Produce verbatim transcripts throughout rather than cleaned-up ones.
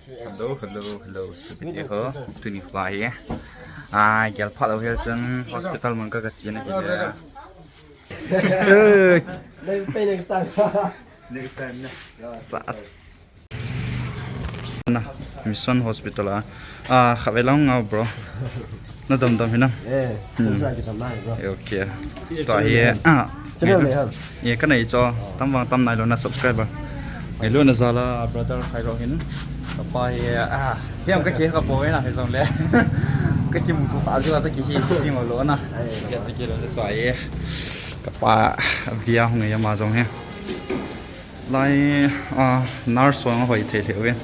Hello, hello, hello, subite ho. Tuni kho hi, ah, gel phalou hel chun hospital mun ka ka chena hi le. Eh, Maybe pay next time. Next time na. Sas. Na, Mission Hospital a. Ah, kha ve lang ngau, bro. Na dam dam hinam? Eh, Hmm. Channel sa kita mai, bro. Eh, okay. Tua hi, ah, Channel nei ham? Ye, ka nei cho. Tam vang tam nailou na subscriber. Ngailu na jal a brother Khairok hin. Ka pa hi, ah, hiam ka ki ka po na hi jong le. Ka kimuto ta jiu a cha ki hi ki ngol lou na. Ai, Ka ki lou tua hi. Ka pa bia hung ya ma jong hi. Lai, ah, nurse ho hoi thei thei uvin.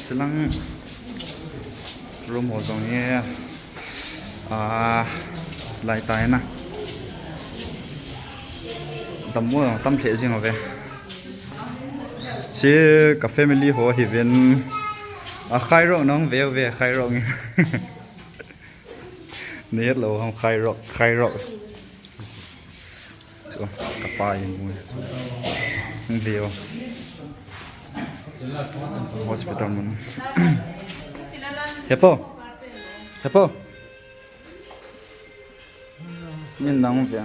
Silang room ho jong hi, ah, silai tai na. Tam mo tam lheh jing uve. Chi ka family ho hi uvin. A Khairok nang ve ve Khairok. Nei het lou ham Khairok, Khairok. Chu, ka pa in mu. Hung ve o. Hospital mun. Hepo. Hepo. Min nang ve.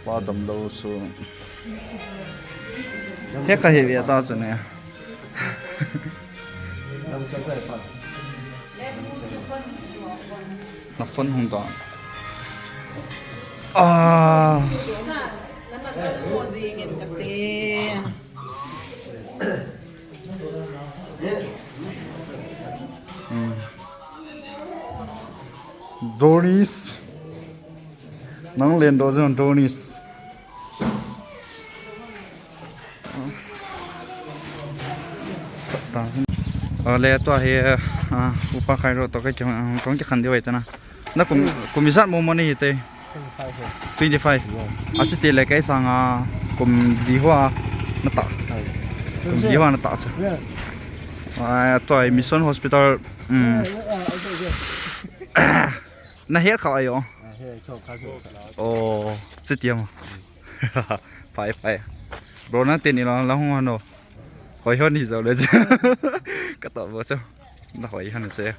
Pa dam lou chu. He ka he ve ta chu ne. Na phone hung ta. Ah. Hmm. Brownies. Nang len do jong Tony. Sa ta jin. Ale tua hi, ah, upa Khairok to ka ki, ah, kong ki khan di wai ta na. Na kum, kum ijat mo mo ni te. Twenty five. Achi te le kai sanga kum di hua na ta. Kum di hua na ta cha. Ah, tua hi Mission Hospital. Mm. Na het kha ayo. Oh, se tiam. Pai, pai. Bro, na teni lo, la hung ano. Hoi hon hi jo le. Ka to bo cho. Na hoi hon che.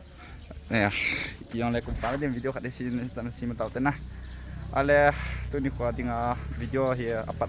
Ne ya. Yong le kum pa din video khat de si, tan si ma tau te na. Ale, tuni kho dinga video hi apat.